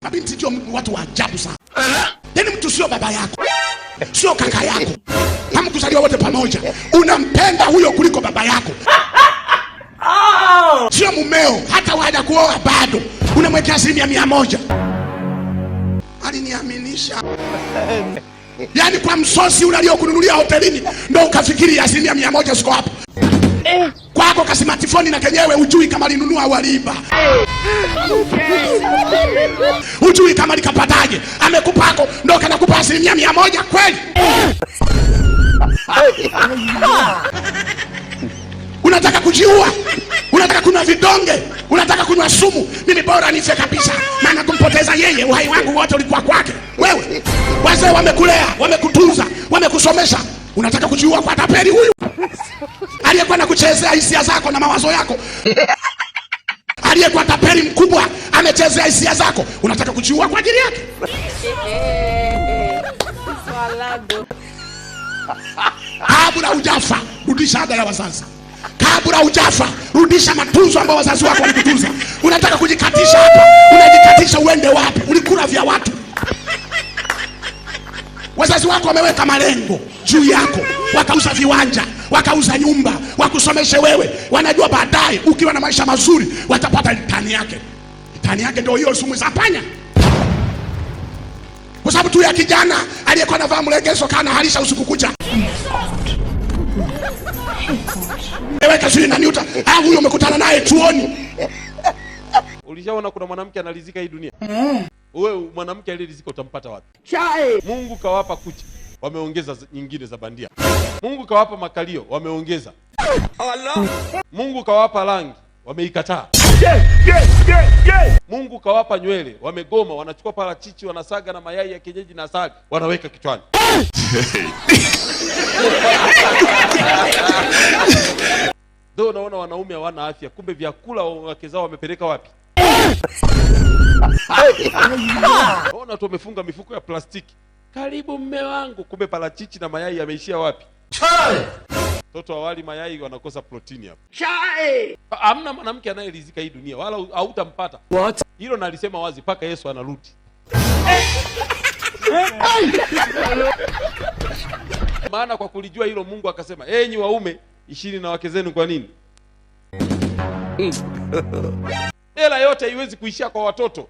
Mabinti ndio watu wa ajabu sana. Yaani mtu sio baba yako, sio kaka yako, hamkuzaliwa wote pamoja, unampenda huyo kuliko baba yako. Sio mumeo, hata waja kuoa bado unamwekea 100%. Aliniaminisha yaani kwa msosi ule aliokununulia hotelini ndo ukafikiri 100% siko hapo kwako ka smartphone na kenyewe hujui kama alinunua au aliiba, hujui kama likapataje, amekupako ndo kanakupa 100% kweli? Unataka kujiua, unataka kunywa vidonge, unataka kunywa sumu. Mimi bora nife kabisa, maana kumpoteza yeye, uhai wangu wote ulikuwa kwake. Wewe wazee wamekulea, wamekutunza, wamekusomesha, unataka kujiua kwa tapeli huyu aliyekuwa na kuchezea hisia zako na mawazo yako, aliyekuwa tapeli mkubwa amechezea hisia zako, unataka kujiua kwa ajili yake? Kabla hujafa rudisha ada ya wazazi. Kabla hujafa rudisha matunzo ambayo wazazi wako walikutunza. Unataka kujikatisha hapa, unajikatisha uende wapi? Ulikula vya watu. Wazazi wako wameweka malengo juu yako, wakauza viwanja, wakauza nyumba, wakusomeshe wewe. Wanajua baadaye ukiwa na maisha mazuri watapata litani yake. Litani yake ndio hiyo sumu za panya. Kwa sababu tu ya kijana aliyekuwa anavaa mlegezo kana halisha usiku kucha. Weka sijui nani uta, huyo umekutana naye chuoni. Ulishaona kuna mwanamke analizika hii dunia? Wewe mwanamke aliyerizika utampata wapi? Chai. Mungu kawapa kucha, wameongeza nyingine za bandia. Mungu kawapa makalio, wameongeza. Allah. Mungu kawapa rangi, wameikataa. Mungu kawapa nywele, wamegoma, wanachukua parachichi, wanasaga na mayai ya kienyeji na asali, wanaweka kichwani. Ndio unaona wanaume hawana afya, kumbe vyakula wake zao wamepeleka wapi? Ona tu wamefunga mifuko ya plastiki. Karibu mme wangu, kumbe parachichi na mayai yameishia wapi? Toto awali mayai wanakosa protini hapo. Chai. Hamna mwanamke anayeridhika hii dunia wala hautampata. What? Hilo nalisema wazi mpaka Yesu anarudi. Maana kwa kulijua hilo Mungu akasema, enyi waume ishini na wake zenu. Kwa nini? Hela yote haiwezi kuishia kwa watoto.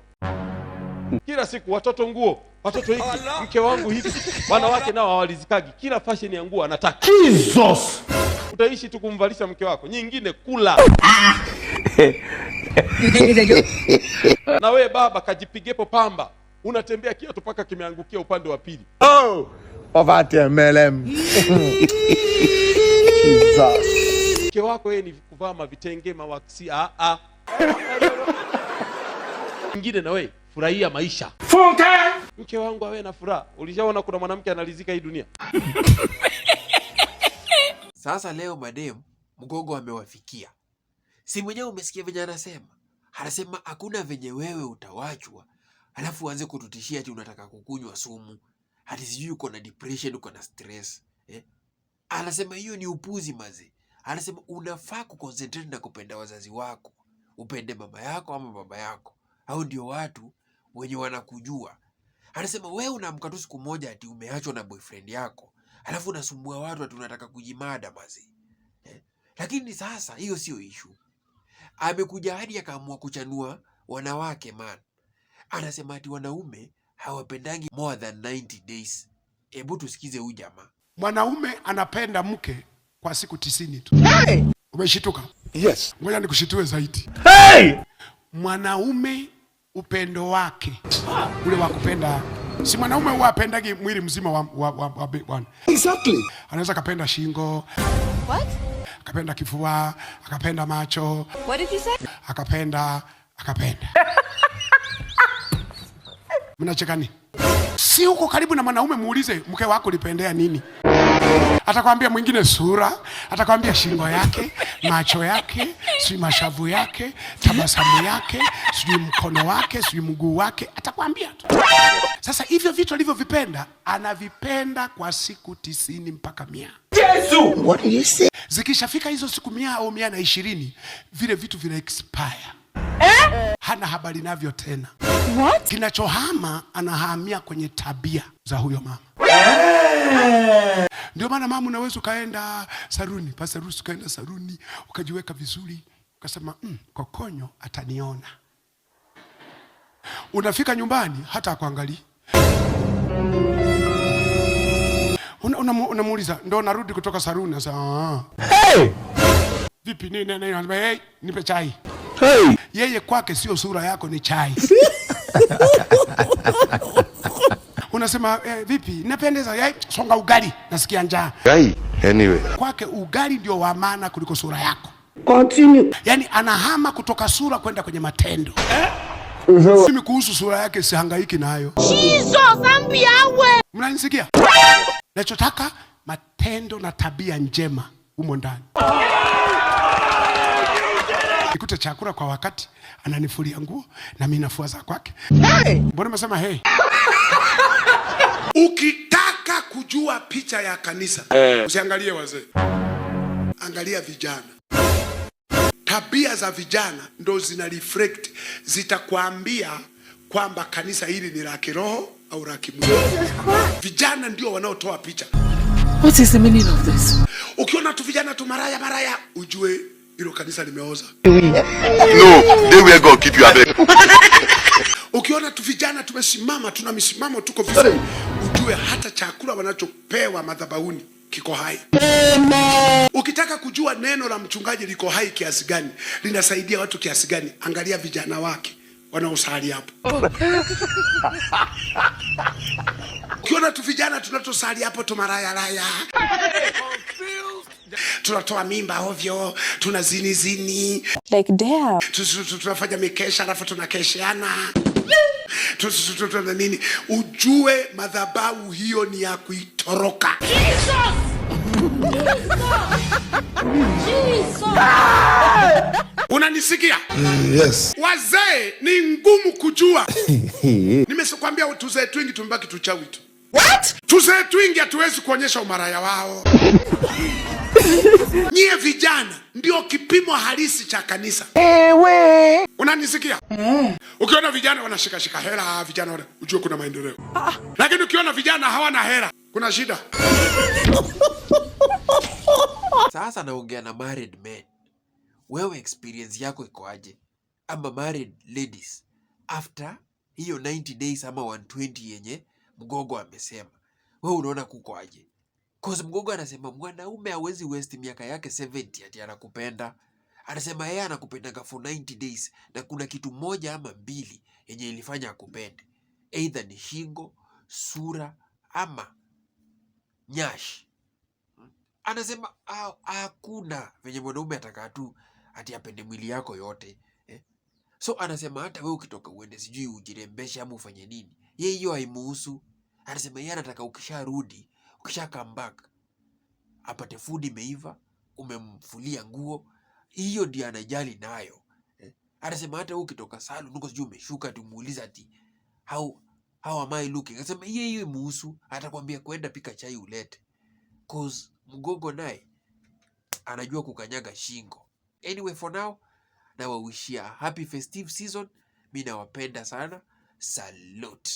Kila siku watoto nguo, watoto hiki, mke wangu hivi. Wanawake nao hawalizikagi. Kila fashion ya nguo anataka. Jesus. Utaishi tu kumvalisha mke wako, nyingine kula. Na we baba kajipigepo pamba, unatembea kiatu paka kimeangukia upande wa pili. Oh, poverty MLM. Jesus. Mke wako yeye ni kuvaa mavitenge, mawaksi, a a. Nyingine na we furahia maisha. Funke. Mke wangu awe na furaha. Ulishaona kuna mwanamke analizika hii dunia? Sasa leo madem mgogo amewafikia. Si mwenyewe umesikia venye anasema? Anasema hakuna venye wewe utawachwa alafu uanze kututishia ati unataka kukunywa sumu, ati sijui uko na depression, uko na stress eh? Anasema hiyo ni upuzi maze. Anasema unafaa kuconcentrate na kupenda wazazi wako, upende mama yako ama baba yako, au ndio watu wenye wanakujua. Anasema wewe unaamka tu siku moja ati umeachwa na boyfriend yako, alafu unasumbua watu ati unataka kujimada maze eh? Lakini sasa hiyo sio issue. Amekuja hadi akaamua kuchanua wanawake man. Anasema ati wanaume hawapendangi more than 90 days. Hebu tusikize huyu jamaa. Mwanaume anapenda mke kwa siku 90 tu. Hey! Umeshituka? Yes. Ngoja nikushitue zaidi. Hey! Mwanaume upendo wake ule wa kupenda, si mwanaume huwa apendagi mwili mzima wa bwana. Exactly. Anaweza akapenda shingo, What? akapenda kifua, akapenda macho, What did you say? akapenda. Mnacheka nini? Si uko karibu na mwanaume, muulize mke wako ulipendea nini? Atakwambia mwingine sura, atakwambia shingo yake, macho yake, sijui mashavu yake, tabasamu yake, sijui mkono wake, sijui mguu wake, atakwambia tu. Sasa hivyo vitu alivyovipenda, anavipenda kwa siku 90 mpaka 100. Yesu! What did you say? Zikishafika hizo siku 100 au 120, vile vitu vina expire. Hana habari navyo tena. Kinachohama, anahamia kwenye tabia za huyo mama. Ndio maana mama, unaweza ukaenda saruni, Pastor Ruth, ukaenda saruni ukajiweka vizuri, ukasema kokonyo ataniona. Unafika nyumbani hata akuangalii. Unamuuliza, ndo narudi kutoka saruni. Sasa Hey! vipi nini nini? Anasema, hey, nipe chai. Hey! Yeye kwake sio sura yako, ni chai. Unasema vipi, napendeza? Hey, songa ugali, nasikia njaa. Guy. Anyway. Kwake ugali ndio wa maana kuliko sura yako. Continue. Yaani anahama kutoka sura kwenda kwenye matendo. Mimi kuhusu sura yake sihangaiki nayo. Mnanisikia? Nachotaka matendo na tabia njema humo ndani. Nikute chakula kwa wakati, ananifulia nguo na mimi nafua za kwake. Mbona umesema hey? Ukitaka kujua picha ya kanisa, usiangalie wazee, angalia vijana. Tabia za vijana ndo zina reflect, zitakwambia kwamba kanisa hili ni la kiroho au la kimwili. Vijana ndio wanaotoa picha. What is the meaning of this? Ukiona tu vijana tu maraya maraya, ujue hilo kanisa limeoza. No, they where God keep you, abeg. Ukiona tu vijana tumesimama, tuna misimamo, tuko vizuri, ujue hata chakula wanachopewa madhabahuni kiko hai. Ukitaka kujua neno la mchungaji liko hai kiasi gani, linasaidia watu kiasi gani, angalia vijana wake wanaosali hapo. Ukiona tu vijana tunatosali hapo tumarayaraya, tunatoa mimba ovyo, tunazinizini, Like, damn. tunafanya mikesha alafu tunakesheana, nini, ujue madhabahu hiyo ni ya kuitoroka. Unanisikia? Yes. Wazee ni ngumu kujua. Nimesikwambia tuzee twingi tumebaki tuchawi tu. What? Tuzee twingi hatuwezi kuonyesha umaraya wao. Nyie vijana ndio kipimo halisi cha kanisa. Ewe. Unanisikia? Ukiona vijana wanashikashika hela, vijana ujue kuna maendeleo. Lakini ukiona vijana hawana hela, kuna shida. Sasa naongea na married men. Wewe experience yako iko aje? Ama married ladies, after hiyo 90 days ama 120 yenye Mgogo amesema, wewe unaona kuko aje? Cause Mgogo anasema mwanaume hawezi waste miaka yake 70 ati anakupenda. Anasema yeye anakupendaga for 90 days na kuna kitu moja ama mbili yenye ilifanya akupende, either ni shingo, sura ama nyash. Anasema hakuna venye mwanaume atakaa tu ati apende mwili yako yote, eh? So anasema hata wewe ukitoka uende sijui ujirembeshe ama ufanye nini, ye hiyo haimuhusu. Anasema yeye anataka ukisharudi, ukisha come back, apate food imeiva, umemfulia nguo, hiyo ndio anajali nayo, eh? Anasema hata wewe ukitoka salon huko sijui umeshuka tumuulize ati how am I looking, anasema hiyo hiyo imuhusu, atakwambia kwenda pika chai ulete, cause Mgogo naye anajua kukanyaga shingo. Anyway, for now nawawishia happy festive season. Mi nawapenda sana. Salute.